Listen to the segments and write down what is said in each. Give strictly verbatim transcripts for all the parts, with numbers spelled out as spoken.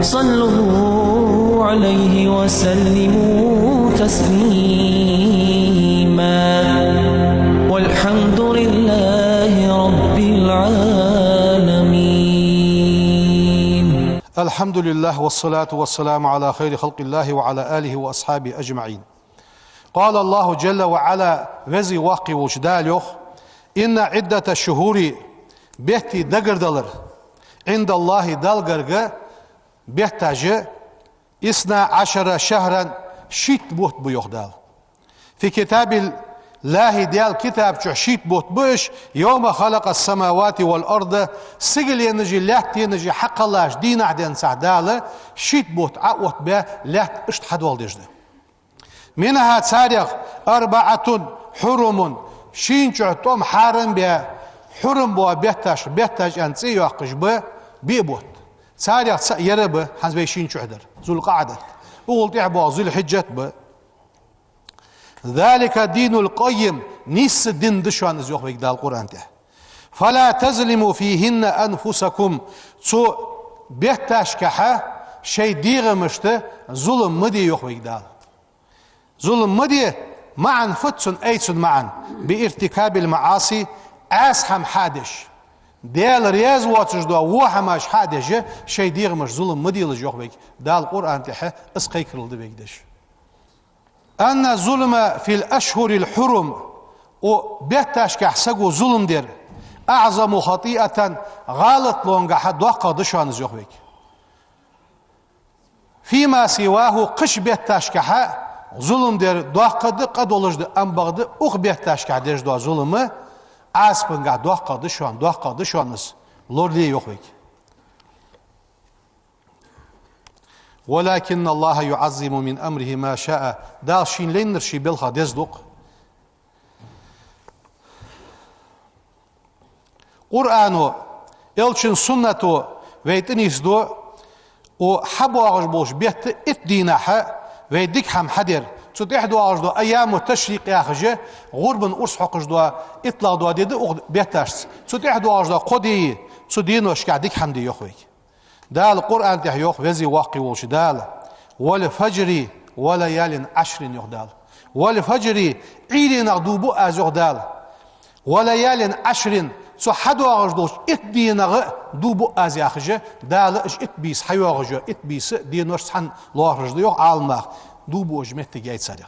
صلوا عليه وسلموا تسليما. والحمد لله رب العالمين. الحمد لله والصلاة والسلام على خير خلق الله وعلى آله وأصحابه أجمعين. قال الله جل وعلا, Веза-Воккха волча Дала йоах: إن عدة الشهور, беттий дагардалар, عند الله, Далла гарга, бетташ, اثنا عشر شهرا, шийтта бутт ба, йоах Дала. في كتاب الله, Даьла китаб чу шийтта бутт ба уж, يوم خلق السماوات والأرض, сигаленаши лаьттанаши хьакхеллача дийнахьа денз Дала шийтта бутт Ӏооттабаь, лаьтта иштта хьадоаладеш да. منها, царех, أربعة حرم, шийна чу тӀом хьарам баь, хьурум бола бетташ, бетташ аьнна цӀи йоаккхаш ба биъ бутт. Царех цаӀ ер ба, хӀанз вай шийна чу дар, ЗулкъаӀдат. Укхул тӀехьа боагӀа Зулхьиджат ба. ذلك الدين القيم, нийса дин да шоана из, йоах вайга Дала Къуръан тӀа. فلا تظلموا فيهن أنفسكم, цу бетташкахьа шоай дегӀамашта зулам ма де, йоах вайга Дала. Зулам ма де, маӀан фуд цун, ай цун маӀан: بارتكاب المعاصي, Ӏаьса хӀама хьадеш, Даьла раьза воацаш дола во хӀамаш хьадеш, шоай дегӀамашта зулам ма делаш, йоах вайга Дала Къуръан тӀа, из кхайкарал да вайга деш. أن الظلم في الأشهر الحرم, укх бетташкахь саго зулам дар, أعظم خطيئة, гӀалатлонгахьа доккхагӀа да шоана из, йоах вайга. فيما سواه, кхыча бетташкахьа зулам дар доккхагӀа да, къа долаш да, ам бакъда укх бетташкахь деш дола зулам Ӏазапангахь доккхагӀа да шоана, доккхагӀа да шоана из, лорале, йоах вайга. ولكن الله يعظم من أمره ما شاء, Дала шийна лайнар ший балхах деза да-кх. Къуръано, Элчан суннато вай тӀанийсду, укх хьабоагӀаш болча бетта итт дийнахьа вай дика хӀама хьадар. Цу тӀехьа доагӀаш дола айяму ташрикъ яхаш, гӀурбан урс хьокхаш дола иттлагӀа дола ди да укх бетташца. Цу тӀехьа доагӀаш дола кхо ди, цу деношкахь дика хӀама де, йоах вайга. Дала Къуръан тӀа йоах, Веза-Воккха волча Дала: والفجر وليال عشر, йоах Дала. والفجر, Ӏуйренах дув буъ Аз, йоах Дала. وليال عشر, цу хьадоагӀаш долча итт денах дув буъ Аз, яхаш, Дала уж итт бийса хьайоагӀаш йола итт бийса денош цхьана лоархӀаш да, йоах Ӏаламнаха, дув буаш моттиг яй царех.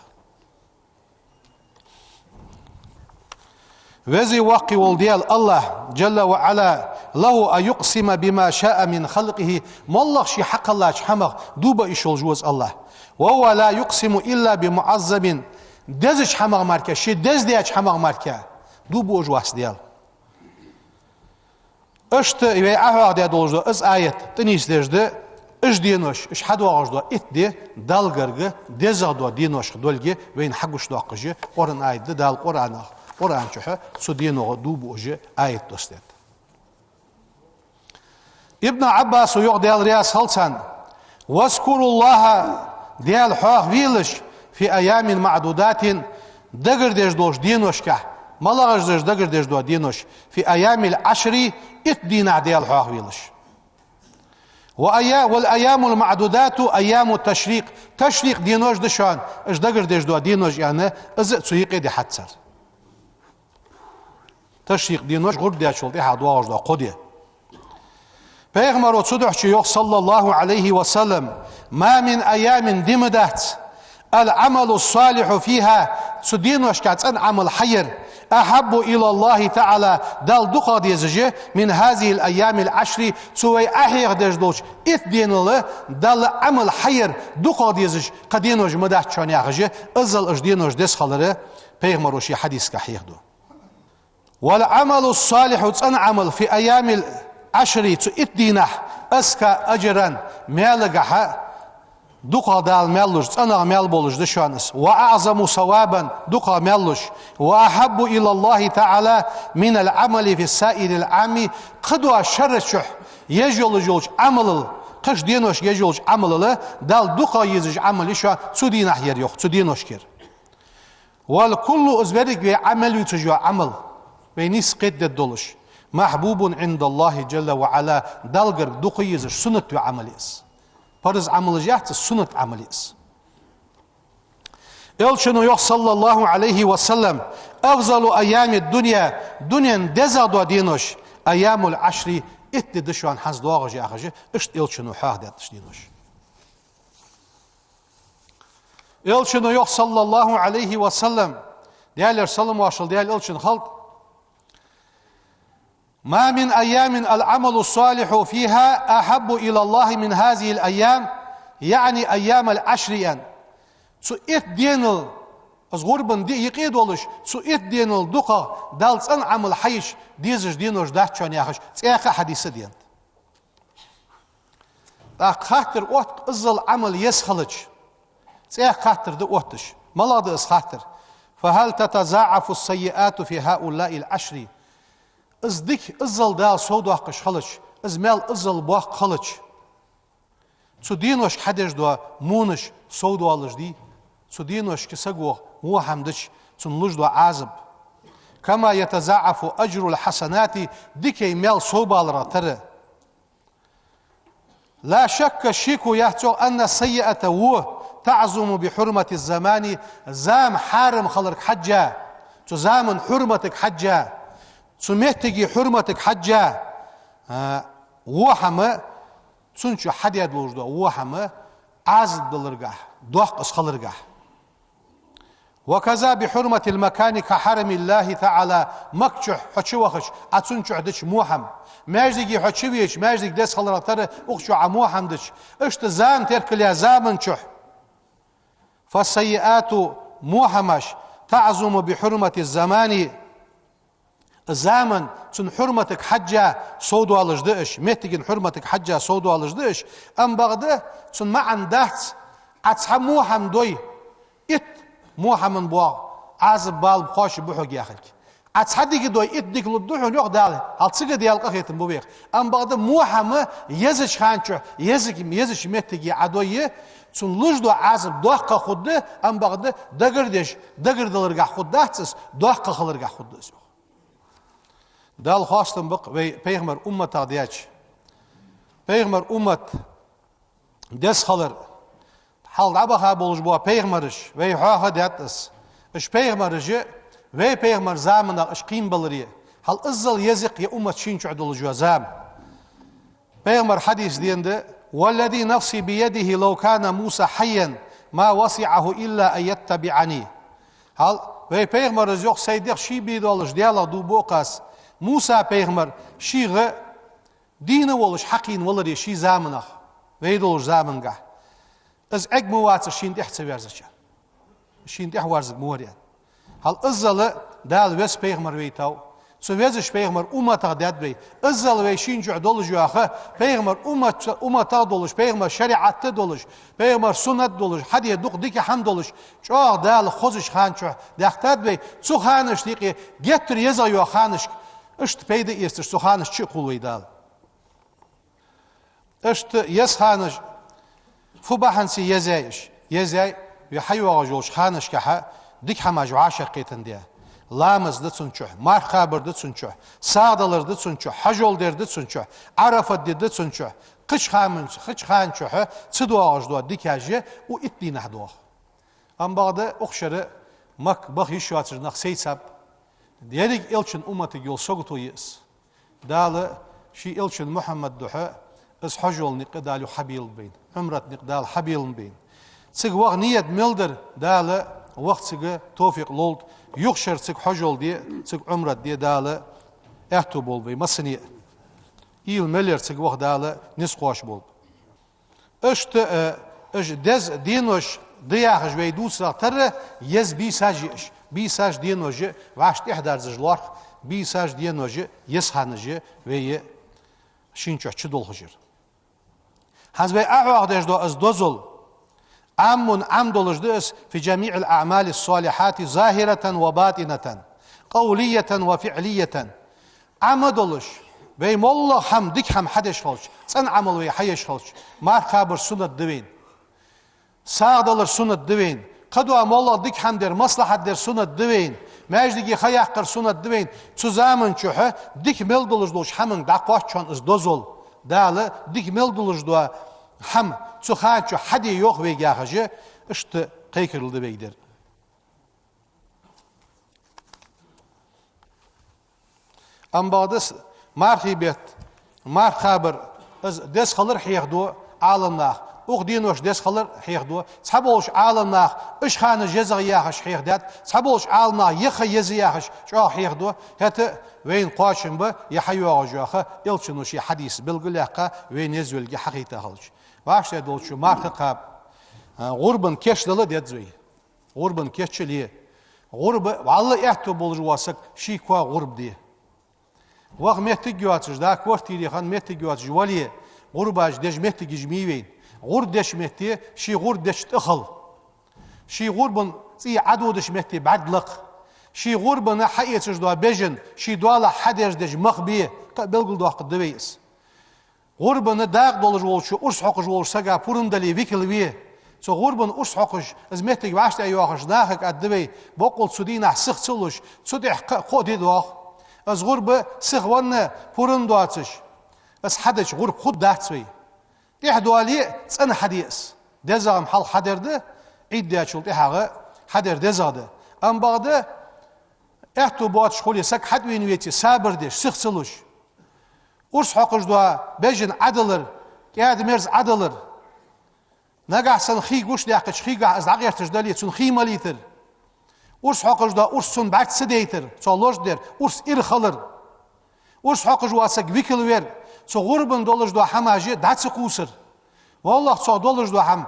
Веза-Воккха вола Даьла АллахӀ, جل وعلا, له أن يقسم بما شاء من خلقه, моллагӀа Ше хьакхеллача хӀамах дув буа йиш йолаш ва из АллахӀ. وهو لا يقسم إلا بمعظم, дезача хӀамах мара, Ше деза даьча хӀамах мара дув буаш вац Даьла. Иштта вай Ӏохьоахадаь долаш дола из аят тӀанийсдеш да, уж денош, уж хьадоагӀаш дола итт ди Далла гарга дезагӀа дола деношха долга вайна хьагучадоаккхаш, Къуръан аят да, Дала Къуръанах, Къуръан чухьа цу деногӀа дув буаш аят доссадаьд. Ибн Ӏаббаса йоах, Даьла раьза хилва царна: واذكروا الله, Даьла хьоахавелаш, في أيام معدودات, дагардеш долча деношкахь, малагӀаш да уж дагардеш дола денош, في أيام العشر, итт дийнахьа Даьла хьоахавелаш. وأيا-، والأيام المعدودات أيام التشريق, ташрикъ денош да шоана уж дагардеш дола денош, аьнна, из а цу юкъе дихьад цар. Ташрикъ денош гӀурба даьчул тӀехьа доагӀаш дола кхо ди. Пайхамаро цудухьа йоах, صلى الله عليه وسلم: ما من أيام, ди ма дац, العمل الصالح فيها, цу деношкахь цӀена Ӏамал хьаяр, أحب إلى الله تعالى, Далла дукхагӀа дезаш, من هذه الأيام العشر, цу вай Ӏохьоахадеш долча итт денал Далла Ӏамал хьаяр дукхагӀа дезаш кхы денош ма дац шоана, яхаш, иззал уж денош деза хилар Пайхамаро ший хьадисагахь хьехаду. والعمل الصالح, цӀена Ӏамал, في أيام العشر, цу итт дийнахь, أزكى أجرا, маьлагахьа дукхагӀа Дала маьл луш, цӀенагӀа маьл болаш да шоана из, وأعظم ثوابا, дукхагӀа маьл луш, وأحب إلى الله تعالى من العمل في سائر العام, кхыдола шера чухь еш йолаш йолча Ӏамалал, кхыча деношка еш йолча Ӏамалал Далла дукхагӀа езаш Ӏамал я шоана цу дийнахьа яр, йоах, цу деношка яр. والكل, из верригаш вай Ӏамал вуьйцуш йола Ӏамал, вай нийсса кхетадергдолаш, محبوب عند الله جل وعلا, Далла гарга дукха езаш суннат йола Ӏамал я из. Парз Ӏамалаш яц из, суннат Ӏамал я из. Элчано йоах, صلى الله عليه وسلم: «أفضل أيام الدنيا», дунен дезагӀа дола денош, «أيام العشر», итт ди да шоана хӀанз доагӀаш яхаш, иштта Элчано хьоахадаьд уж денош. Элчано йоах, صلى الله عليه وسلم, Даьлера салам-моаршал Даьла Элчана хилда: «ما من أيام العمل الصالح فيها أحب إلى الله من هذه الأيام», яӀни «أيام العشر», аьнна. Цу итт денал, из гӀурбан ди юкъе долаш, цу итт денал дукхагӀа Далла цӀена Ӏамал хьаеш дезаш денош дац шоана яхаш, цӀаькха а хьадис да из. ТӀаккха хаттар отт, иззал Ӏамал еза хилча. ЦӀаькха хаттар да отташ. МалагӀа да из хаттар? «فهل تتضاعف السيئات في هؤلاء العشر؟» Из дика иззал Дала совдоаккхаш хилча, из маьл иззал боккха хилча, цу деношка хьадеш дола вонаш совдоалаш дий? Цу деношка саго во хӀама дича, цунна луш дола Ӏазап. «كما يتضاعف أجر الحسنات», дикай маьл совбаларах тара. «لا شك», шеко яц цох, «أن السيئة», во, «تعظم بحرمة الزمان», зама хьарам хиларга хьежжа, цу заман хьурматага хьежжа, цу меттиге хьурматага хьежжа, а, во хӀама, цун чу хьадаь долаш дола во хӀама Ӏазап даларгахьа доккха из хиларгахьа. «وكذا بحرمة المكان كحرم الله تعالى», Макка чу хьо чувахача, Ӏа цун чу дича во хӀама. Маьждиге хьо чувеча, маьждиг деза хиларах тара, укх чу Ӏа во хӀама дича. Иштта зама теркалъяь заман чу. «فالسيئات», во хӀамаш, «تعظم بحرمة الزمان», заман, цун хьурматага хьежжа совдоалаш да уж, меттиган хьурматага хьежжа совдоалаш да уж, ам бакъда цун маӀан дац, Ӏа цхьа во хӀама дой, итт во хӀаман боагӀа Ӏазап, балам кхоачаш ба хьога яхилга. Ӏа цхьа дика дой, итт дика лургда хьона, йоах Дала, хьал цига Даьла къахетам ба вайх. Ам бакъда во хӀама езача хана чу, еза-, езача меттиге Ӏа дой, цунна луш дола Ӏазап доккха хургда, ам бакъда дагардеш, дагардаларгахьа хургдац из, доккха хиларгахьа хургда из, йоах. Далла хоастам ба-кх вай пайхамара умматах даьча. Пайхамара уммат деза хилар, хьалха дӀабаха болаш бола пайхамараш, вай хьоахадаьд из. Уж пайхамараш а, вай пайхамара заманах уж кхийна баларе, хьал иззал еза-кх ер уммат шийна чу долаш йола зама. Пайхамара хьадис денад: «والذي نفسي بيده لو كان موسى حيا ما وسعه إلا أن يتبعني». Хьал, вай пайхамара йоах, сай дегӀ ший бе долаш Даьлах дув буъ-кх аз, Муса пайхамар шийгӀа дийна волаш хьакхийна валаре ший заманах, вай долаш замангахь, из Ӏег ма вацар шийна тӀехьа ца верзача. Шийна тӀехьа верзарг ма вар аьнна. Хьал иззал Дала веза пайхамар вайтав. Цу везача пайхамара умматах даьд вай. Иззал вай шийна чу долаш йола ха, пайхамара уммат-, умматах долаш, пайхамара шариӀат долаш, пайхамара суннат долаш, хьаде дукха дика хӀама долаш, чӀоагӀа Дала хозача хана чу даьхкад вай. Цу ханашта юкъе геттара езагӀа йола ханашка, иштта пайда эцаш, цу ханашта чу а кхувл вай Дала. Иштта еза ханаш фу бахьанца еза я уж? Еза я, вай хьайоагӀаш йолча ханашкахьа дика хӀамаш вӀашагӀкхетандаь. Ламаз да цун чу, марха кхабар да цун чу, сагӀа далар да цун чу, хьажол дар да цун чу, Ӏарафат ди да цун чу, кхыча хана-, кхыча хана чухьа ца доагӀаш дола дикаш а укх итт дийнахьа доагӀа. Ам бакъда укх шера Макка баха йиш йоацаш нах сайцаб. Еррига элчан умматага йола сагото я из. Дала ший элчан Мухьаммада духьа из хьажола никъ Дала юха хьабийлба вайна, Ӏумрат никъ Дала хьабийлба вайна. Цига ваха ният мел дар, Дала ваха цига товфикъ лолда, юха шера цига хьажол де, цига Ӏумрат де Дала аьттув болба вай массане а. Уйла мел яр цига ваха Дала низ кхоачаш болба. Иштта, э, уж деза денош да яхаш вай дувцарах тара еза бийсаш я уж. Бийсаш, денош а вӀаший тӀехьа дарзаш лоархӀ, бийсаш, денош а, еза ханаш а вай шийна чу чудолхаш яр. ХӀанз вай Ӏохьоахадеш дола из дозал, Ӏаммун, Ӏам долаш да из, في جميع الأعمال الصالحات ظاهرة وباطنة، قولية وفعلية. Ӏама долаш, вай моллагӀа хӀама, дика хӀама хьадеш хилча, цӀена Ӏамал вай хьаеш хилча, марха кхабар суннат да вайна, сагӀа далар суннат да вайна, кхыдола моллагӀа дика хӀама дар, маслахьат дар суннат да вайна, маьждиге ха яккхар суннат да вайна, цу заман чухьа дика мел долаш долча хӀаманга дӀакхоач шоана из дозал. Дала дика мел долаш дола хӀама цу хана чу хьаде йоах вайга яхаш, иштта кхайкарал да вайга дер. Амма бакъда мархий бетта марха кхабар, из деза хилар хьехаду Ӏаламнаха, укх денош деза хилар хьехаду. Цхьаболча Ӏаламнаха уж ханаш езагӀа яхаш хьехадаьд, цхьаболча Ӏаламнаха яха еза яхаш чӀоагӀа хьехаду. ХӀаьта вайна кхоачам ба ер хьайоагӀаш йола ха, Элчано ший хьадисаца белгалъяьккха, вайна еза йолга хьахайта хилча. ВӀаштӀехьа долча марха кхаба, а, гӀурбан кийчдала деза вай. ГӀурбан кийча ле. ГӀурба, вӀалла аьттув болаш вола саг ший коа гӀурба де. Ваха моттиг йоацаш, да, квартире хинна моттиг йоацаш вале, гӀурбаш деш моттигаш ма йий вайна. ГӀурба деча метте ший гӀурба деча тӀа хила. Ший гӀурбан цӀий Ӏододача метте бӀарг лакха. Ший гӀурбана хьаэцаш дола бежан ший доалахьа хьадерзадеш мах бе, кхы а белгалдоаккхаргда вай из. ГӀурбана дакъа долаш волча, урс хьокхаш волча сага пурам дале, викал ве. Цу гӀурбана урс хьокхаш, из моттиг вӀаштӀехьа йоахаш нахага аргда вай, боккъал цу дийнахьа сиха ца луш, цу тӀехьа кхы а кхо ди доагӀа. Из гӀурба сиха венна пурам доацаш, из хьадича гӀурба хургдац вай. ТӀехьа доале а цӀена хьаде из. ДезагӀа-м хьалха хьадер да, Ӏид даьчул тӀехьагӀа хьадер дезагӀа да. Амма бакъда аьттув боацаш хуле, саг хьатӀавена веце, сабар деш, сиха ца луш. Урс хьокхаш дола бежан Ӏодалар, кӀаьда-мерза Ӏодалар. Нагахьа санна хий гучадаьккхача хигахьа из дӀагӀерташ дале, цунна хий малийтар. Урс хьокхаш дола урс цунна бӀарга ца дайтар, цох лочкъадар, урс ира хилар. Урс хьокхаш вола саг викал вар, цу гӀурбана долаш дола хӀамаш дӀа ца кхувсар. ВаллахӀи, цох долаш дола хӀама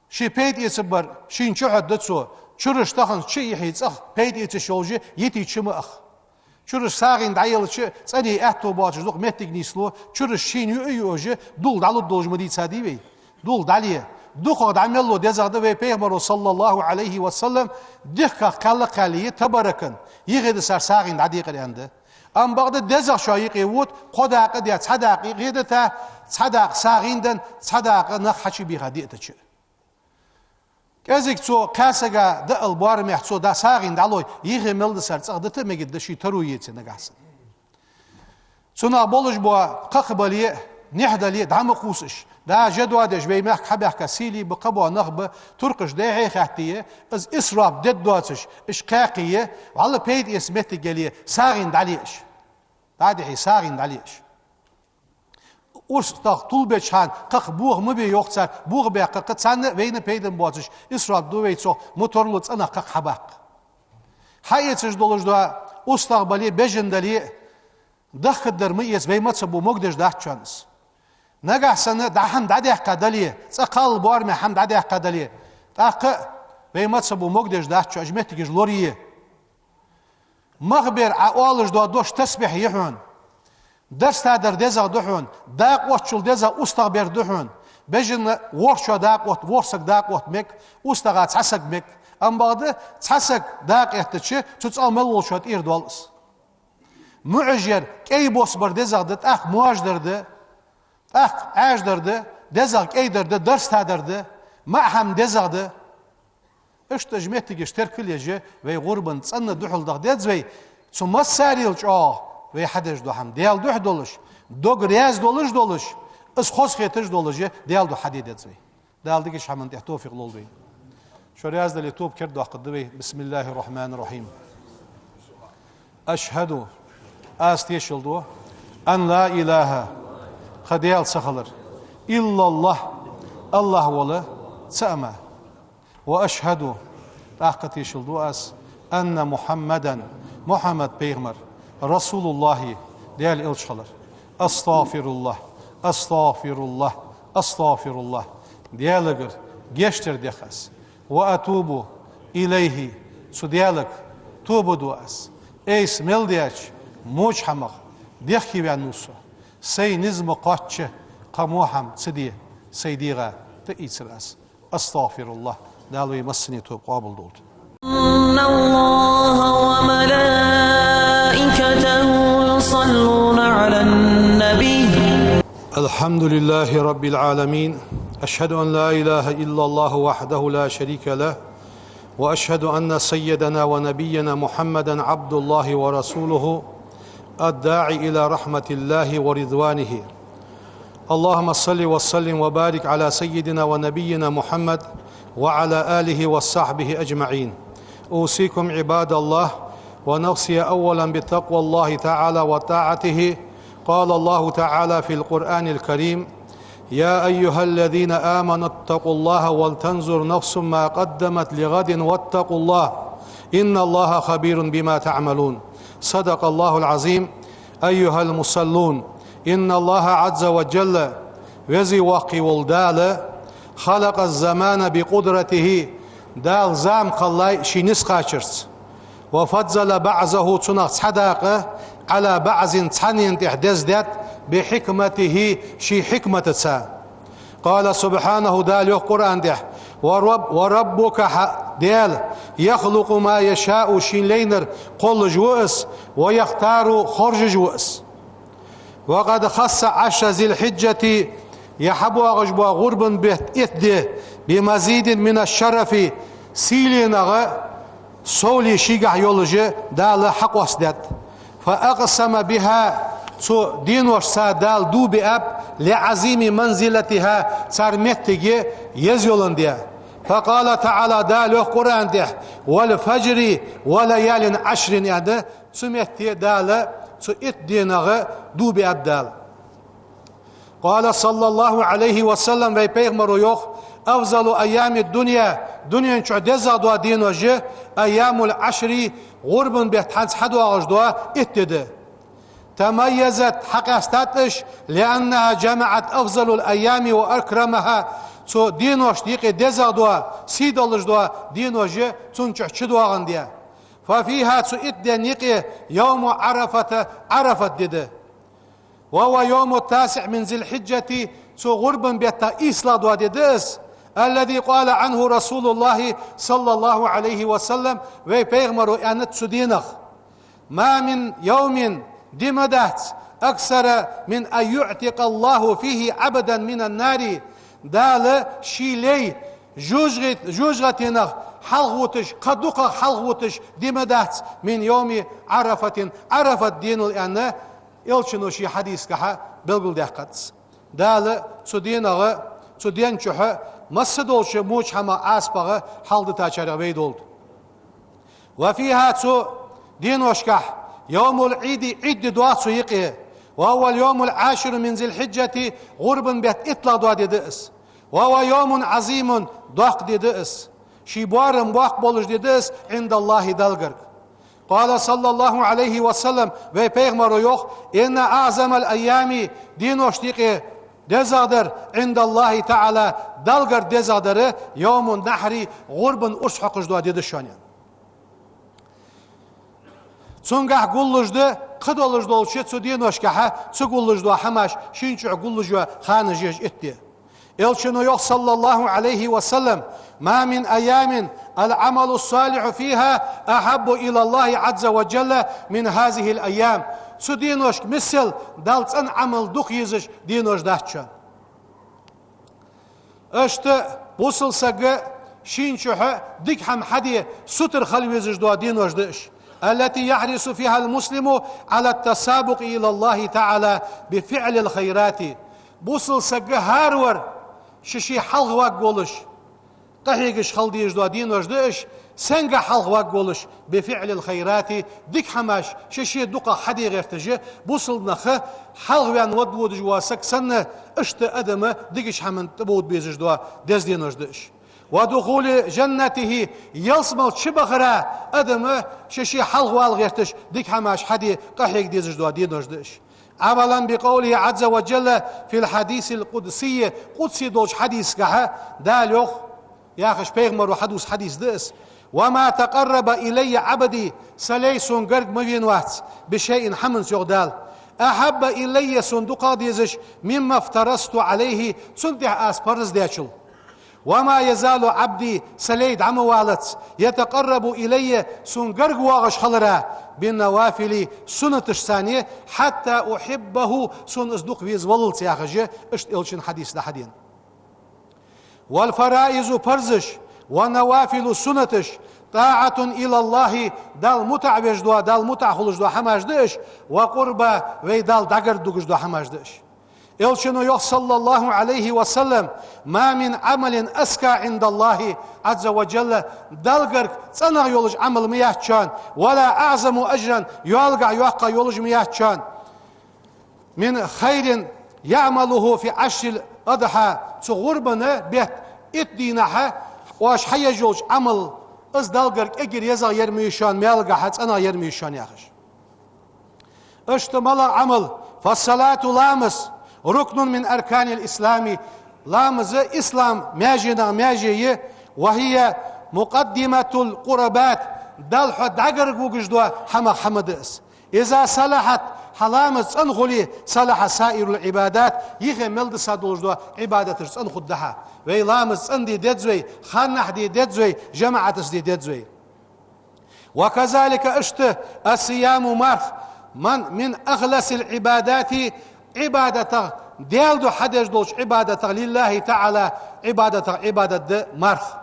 ший пайда эцаргбар шийна чухьаргда цо, чураш тахан чу а йихье, цӀагӀа пайда эцаш йолаш йитача ма аха. Чураш сагӀийна дӀаелча, цӀенъе аьттув боацаш дукха моттиг нийслу, чураш шийна юа а юаш, дулх дӀалургдолаш ма дийцадий вай. Дулх дӀале. ДукхагӀа дӀа мел лу дезагӀа да, вай Пайхамаро, صلى الله عليه وسلم, дехках кхаьлла-кхаьлле, табаракан, йихеда сар сагӀийна дӀадекъар аьнна да. Амма бакъда дезагӀчоа юкъе вода, кхо дакъа а даь, цхьа дакъа йихеда та, цхьа дакъа сагӀийна даь, цхьа дакъа нах хьачубийха диътача. КӀезига цо кхаь сага даал боарамехь цо да сагӀийна дӀалой, йихе мел да сар цӀагӀа дита мегаргда, ший таро еце нагахьа санна. Цунах болаш бола кхакха бале а, нехь дале а, дӀа ма кхувса уж. Да жа доадеш вай мехка хьабаьхка сийле ба, кхаъ бола нах ба, туркхаша дехьа хаьттае, из исраф дергдоацаш, уж кхаькхе, вӀалла пайда эца моттиг яле, сагӀийна дӀале уж. ДӀадехье, сагӀийна дӀале уж. Урс тӀа тулбеча хана кхакха боха ма бе йоах цар, боха баьккха кхы царна а вайна а пайда боацаш, исраф ду вай цох, ма тарлу цӀенах кхакха хьабаккха. Хьаэцаш долаш дола устагӀа бале а, бежан дале а, дахкадар ма эца, вай мазхӀабо могадеш дац шоана из. Нагахьа санна дӀа хӀама дӀадаьккха дале, цӀа кхалла боарамехь хӀама дӀадаьккха дале, тӀаккха а вай мазхӀабо могадеш дац шоана, уж моттигаш лорае. Мах бер Ӏа оалаш дола дош тасбихь я хьона. Дарс тадар дезагӀа да хьона, дакъа оттачул дезагӀа устагӀа бер да хьона. Бежана ворхӀ чо дакъа отт, ворхӀ саг дакъа отта мег, устагӀа цхьа саг мег. Амма бакъда цхьа саг дакъа эттача, цу цӀагӀа мел волчоа тӀера доал из. МуӀажар кӀай бос бар дезагӀа да, тӀаккха моажа дар да. ТӀаккха Ӏаьржа дар да, дезагӀа кӀай дар да, дарс тадар да, маӀа хӀама дезагӀа да. Иштта уж моттигаш теркал еш, вай гӀурбанна цӀена духьал даха деза вай, цу массарел чӀоагӀа вай хьадеш дола хӀама Даьла духьа долаш, дог раьза долаш долаш, из хозахеташ долаш, Даьла духьа хьаде деза вай. Дала дикача хӀаман тӀа товфикъ лолда вайна. Шо раьза дале, тоба кердадоаккхаргда вай. بسم الله الرحمن الرحيم. أشهد, аз тешал ду, أن لا إله, кхы Даьла ца хилар, إلا الله, АллахӀ вола цаӀ мара. وأشهد, тӀаккха тешал ду аз, أن محمدا, Мухьаммад пайхамар, رسول الله, Даьла элча хилар. أستغفر الله، أستغفر الله، أستغفر الله. Даьлагара гешт дар дех аз. وأتوب إليه, цу Даьлага тоба ду аз. Айса мел даьча воча хӀамах дехке ваьннав со. Сай низ ма кхоачча, кхы во хӀама ца де сай дегӀа тӀаийцар аз. أستغفر الله. Дала вай массане тоба къоабал долда. إن الله وملائكته يصلون على النبي. الحمد لله رب العالمين. أشهد أن لا إله إلا الله وحده لا شريك له. وأشهد أن سيدنا ونبينا محمدا عبد الله ورسوله الداعي إلى رحمة الله ورضوانه. اللهم صل وسلم وبارك على سيدنا ونبينا محمد وعلى آله وصحبه أجمعين. أوصيكم عباد الله ونفسي أولا بتقوى الله تعالى وطاعته. قال الله تعالى في القرآن الكريم: يا أيها الذين آمنوا اتقوا الله ولتنظر نفس ما قدمت لغد واتقوا الله إن الله خبير بما تعملون. صدق الله العظيم. أيها المصلون، إن الله عز وجل, Веза-Воккха вола Дала, خلق الزمان بقدرته, Дала зама кхеллай ший низ кхачарца, وفضل بعضه, цунах цхьа дакъа, على بعض, цхьаннена тӀехь деза даьд, بحكمته, ший хьикматаца. قال سبحانه, Дала йоах Къуръан тӀа: ورب-, وربك, хьа Даьла, يخلق ما يشاء, шийна лайнар кхоллаш ва Из, ويختار, хоржаш ва Из. وقد خص عشر ذي الحجة, ер хьабоагӀаш бола гӀурбан бетта итт ди, بمزيد من الشرف, сийленах, совле шийгахь йолаш Дала хьакъоастадаьд. فأقسم بها, цу деношца Дала дув биаб, لعظيم منزلتها, цар моттиг еза йоландаь. فقال تعالى, Дала йоах Къуръан тӀа: والفجر وليال عشر, аьнна, цу метте Дала цу итт денах дув биаб Дала. قال صلى الله عليه وسلم, вай Пайхамаро йоах: أفضل أيام الدنيا, дунен чу дезагӀа дола денош أيام العشر, гӀурбан бетта хӀанз хьадоагӀаш дола итт ди да. تميزت, хьакъаьстад уж, لأنها جمعت أفضل الأيام وأكرمها, цу деношта юкъе дезагӀа дола, сий долаш дола денош цун чу чудоагӀандаь. ففيها, цу итт ден юкъе, يوم عرفة, Ӏарафат ди да. وهو يوم التاسع من ذي الحجة, цу гӀурбан бетта ийслагӀа дола ди да из, الذي قال عنه رسول الله صلى الله عليه وسلم, вай Пайхамаро аьннад цу денах: ما من يوم, ди ма дац, أكثر من أن يعتق الله فيه عبدا من النار, Дала ший лай жожагӀат-, жожагӀатенах хьалхавуташ, кхы дукхагӀа хьалхавуташ ди ма дац, من يوم عرفة, Ӏарафат денал, аьнна, Элчано ший хьадисагахьа белгалдаьккхад из. Дала цу денагӀа, цу ден чухьа масса долча моча хӀамах, Ӏазапах хьалдитачарех вай долда. وفيها, цу деношкахь, يوم العيد, Ӏид ди доагӀа цу юкъе, وهو اليوم العاشر من ذي الحجة, гӀурбан бетта иттлагӀа дола ди да из. وهو يوم عظيم, доккха ди да из. Ший боарам боккха болаш ди да из, عند الله, Далла гарга. قال صلى الله عليه وسلم, вай Пайхамаро йоах: إن أعظم الأيام, деношта юкъе дезагӀдар, عند الله تعالى, Далла гарга дезагӀдар, يوم النحر, гӀурбан урс хьокхаш дола ди да шоана. Цунгахь гуллуш да кхыдолаш долча цу деношкахьа, цу гуллуш дола хӀамаш, шийна чухь гуллуш йола ханаш еш итт ди. Элчано йоах, صلى الله عليه وسلم: ما من أيام العمل الصالح فيها أحب إلى الله عز وجل من هذه الأيام. Цу деношка миссел Далла цӀена Ӏамал дукха езаш денош дац шоана. Иштта бусалба сага шийна чухьа дика хӀама хьаде сутара хила везаш дола денош да уж. التي يحرص فيها المسلم على التسابق إلى الله تعالى بفعل الخيرات. Бусалба сага хӀара вар ше-ше хьалхаваргволаш, къахьегаш хила дезаш дола денош да уж, сенга хьалхаваргволаш, بفعل الخيرات, дика хӀамаш ше-ше дукхагӀа хьаде гӀерташ, бусалба нах хьалхаваьнна вад водаш вола саг санна, иштта адам дикача хӀаман тӀабовда безаш дола деза денош да уж. ودخول جنته, ялсмала чубахара адам ше-ше хьалхавала гӀерташ, дика хӀамаш хьаде къахьега дезаш дола денош да уж. عملا بقوله عز وجل في الحديث القدسي, къудси долча хьадисагахьа Дала йоах, яхаш Пайхамаро хьадувца хьадис да из: وما تقرب إلي عبدي, са лай сона гарга ма вена вац, بشيء, хӀаманца, йоах Дала, أحب إلي, сона дукхагӀа дезаш, مما افترضت عليه, цунна тӀехь аз парз даьчул. وما يزال عبدي, са лай дӀа ма валац, يتقرب إلي, сона гарга воагӀаш хилара, بالنوافل, суннаташца, حتى أحبه, сона из дукха везаваллалца, яхаш, иштта Элчан хьадис да хьадена. والفرائض, парзаш, والنوافل, суннаташ, طاعة إلى الله, Далла мутӀахьа веш дола, Далла мутӀахьа хулаш дола хӀамаш да уж, وقربة, вай Далла дӀагаргадугаш дола хӀамаш да уж. Элчано йоах, صلى الله عليه وسلم: «ما من عمل أزكى عند الله عز وجل», Далла гарга цӀенагӀа йолаш Ӏамал ма яц шоана, «ولا أعظم أجرا», йоалгахьа йоккха йолаш ма яц шоана, «من خير يعمله في عشر الأضحى», цу гӀурбан бетта итт дийнахьа оаш хьаеш йолча Ӏамал, из Далла гарга эггара езагӀа яр ма йий шоана, маьлагахьа цӀенагӀа яр ма йий шоана, яхаш. Иштта малагӀа Ӏамал? «فالصلاة», ламаз, «ركن من أركان الإسلام», ламаз ислама маьженех маьже я, «وهي مقدمة القربات», Далла хьо дӀагарга вугаш дола хӀамах хӀама да из. «إذا صلحت», хьа ламаз цӀена хуле, «صلح سائر العبادات», юхе мел дисса долаш дола Ӏибадаташ цӀена хургда хьа. Вай ламаз цӀена де деза вай, ханнахьа де деза вай, жамаӀатаца де деза вай. «وكذلك», иштта, «الصيام», марха, «من، من أخلص العبادات», Ӏибадатех, Даьла духьа хьадеш долча Ӏибадатех, «لله تعالى», Ӏибадатех Ӏибадат да марха.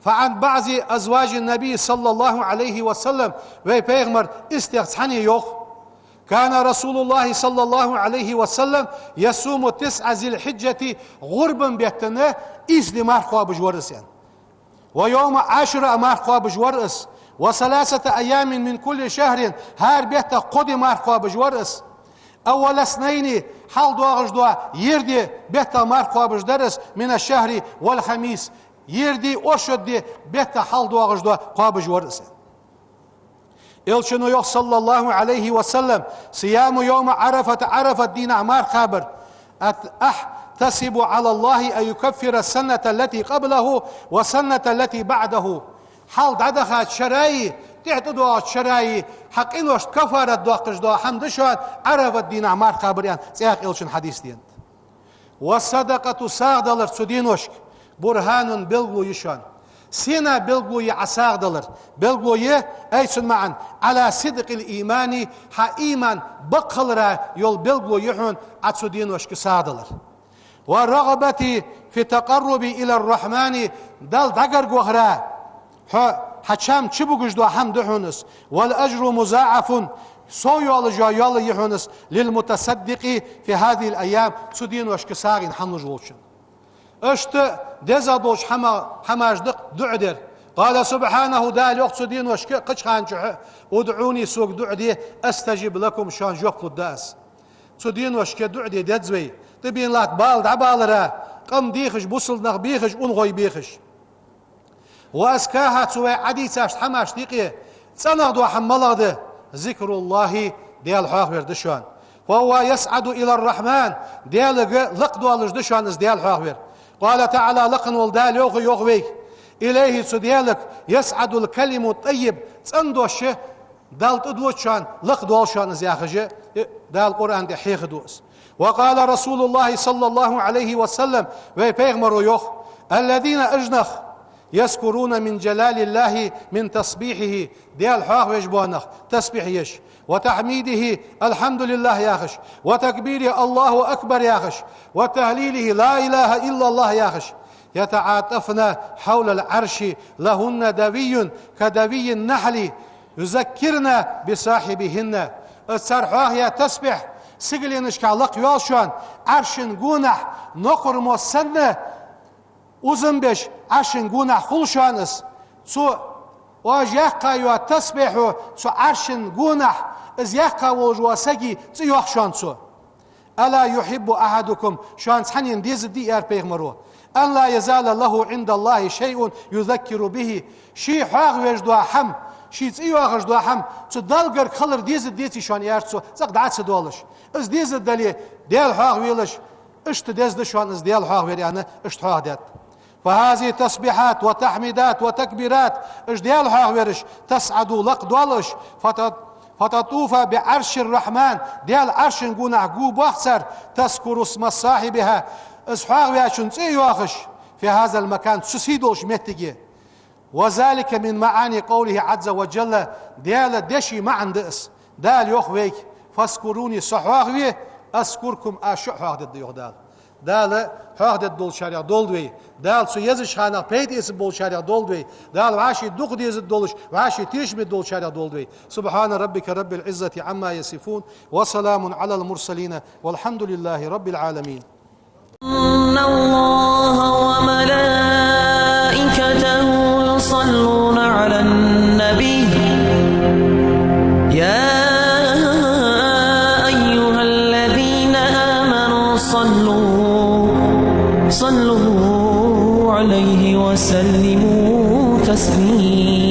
«فعن بعض أزواج النبي صلى الله عليه وسلم», вай пайхамар истех цхьанне йоах: «كان رسول الله صلى الله عليه وسلم يصوم تسع ذي الحجة», гӀурбан бетта ийс ди марха кхоабаш вар из, аьнна. «ويوم عاشوراء» марха кхоабаш вар из. «وثلاثة أيام من كل شهر», хӀара бетта кхо ди марха кхоабаш вар из. «أول اثنين», хьалдоагӀаш дола ер ди бетта марха кхоабаш дар из, «من الشهر والخميس», ер ди, оршот ди бетта хьалдоагӀаш дола кхоабаш вар из. Элчано йоах, صلى الله عليه وسلم: «صيام يوم عرفة», Ӏарафат дийнахьа марха кхабар, «أت-، أحتسب على الله أن يكفر السنة التي قبله والسنة التي بعده». Хьалха дӀадахача шера а, тӀехьа тӀадоагӀача шера а хьа къиношта каффарат доаккхаш дола хӀама да шоана Ӏарафат дийнахьа марха кхабар, аьнна, цхьаькха Элчано хьадис денад. «والصدقة», сагӀа далар цу деношка, «برهان», белгало я шоана. Сенна белгало я Ӏа сагӀа далар? Белгало я, ай, цун маӀан, «على صدق الإيمان», хьа иман бакъ хилара йола белгало я хьона Ӏа цу деношка сагӀа далар. «والرغبة في التقرب إلى الرحمن», Далла дӀагарга вахара, хьо, хьа чам чубугаш дола хӀама да хьона из. «والأجر مضاعف», сов йоалаш йола ял я хьона из, «للمتصدق في هذه الأيام», цу деношка сагӀийна хӀама луш волчунна. Иштта деза долча хӀама-, хӀамаш да-кх дуӀа дар. «قال سبحانه», Дала йоах цу деношка кхыча хана чухь: «ادعوني», сога дуӀа де, «أستجب لكم», шоана жоп лургда аз. Цу деношка дуӀа де деза вай. ТӀабена латта бала дӀабалара, къам дехаш, бусалба нах бехаш, унахой бехаш. «وأزكاها», цу вай Ӏадийцача хӀамашта юкъе цӀенагӀа дола хӀама малагӀа да? «ذكر الله», Даьла хьоахавар да шоана. «فهو يصعد إلى الرحمن», Даьлага лакхдоалаш да шоана из Даьла хьоахавар. «قال تعالى», лакха вола Дала йоах, йоах вайга: «إليه», цу Даьлага, «يصعد الكلم الطيب», цӀена дош Далла тӀадоагӀа шоана, лакхдоал шоана из, яхаш, э, Дала Къуръан тӀа хьехаду из. «وقال رسول الله صلى الله عليه وسلم», вай пайхамаро йоах: «الذين», уж нах, «يذكرون من جلال الله», من تسبيحه, Даьла хьоахавеш бола нах, тасбихь еш, «وتحميده», «الحمد لله» яхаш, «وتكبيره», «الله أكبر» яхаш, «وتهليله», «لا إله إلا الله» яхаш, «يتعاطفن حول العرش لهن دوي كدوي النحل يذكرن بصاحبهن». Из цар хьоахаяь тасбихь сигаленашка лакхйоал шоана, Ӏаршан гонахьа нокхар мо санна, узам беш, Ӏаршан гонахьа хул шоана из. Цу оаш яьккха йола тасбихьо цу Ӏаршан гонахьа, из яьккха волаш вола сага цӀи йоах шоана цо. «ألا يحب أحدكم», шоана цхьаннена дезаргдий, аьлар пайхамаро, «أن لا يزال له عند الله شيء يذكر به». Ше хьоахавеш дола хӀама, ший цӀи йоахаш дола хӀама, цу Далла гарга хилар дезаргдеций шоана, аьлар цо, цӀаккха дӀа а ца доалаш. Из дезаргдале, Даьла хьоахавелаш, иштта деза да шоана из Даьла хьоахавар, аьнна, иштта хьоахадаьд. «فهذه التسبيحات والتحميدات والتكبيرات», уж Даьла хьоахавараш, «تصعد», лакхдоал уж, «فت-، فتطوف بعرش الرحمن», Даьла Ӏаршан гонахьа го боах цар, «تذكر اسم صاحبها», из хьоахаваьчун цӀи а йоахаш, «في هذا المكان», цу сий долча моттиге. «وذلك من معاني قوله عز وجل», Даьла деший маӀан да из. Дала йоах вайга: «فاذكروني», со хьоахаве, «أذكركم», аз шо а хьоахадергда, йоах Дала. Дала хьоахадергдолчарех долда вай. Дала цу езача ханах пайда эцаргболчарех долда вай. Дала вӀаший дукха дезаргдолаш, вӀаший тешам бергдолчарех долда вай. سبحان ربك رب العزة عما يصفون، وسلام على المرسلين، والحمد لله رب العالمين. إن الله وملائكته يصلون على النبي، يا أيها الذين آمنوا صلوا، صلوا عليه وسلموا تسليما.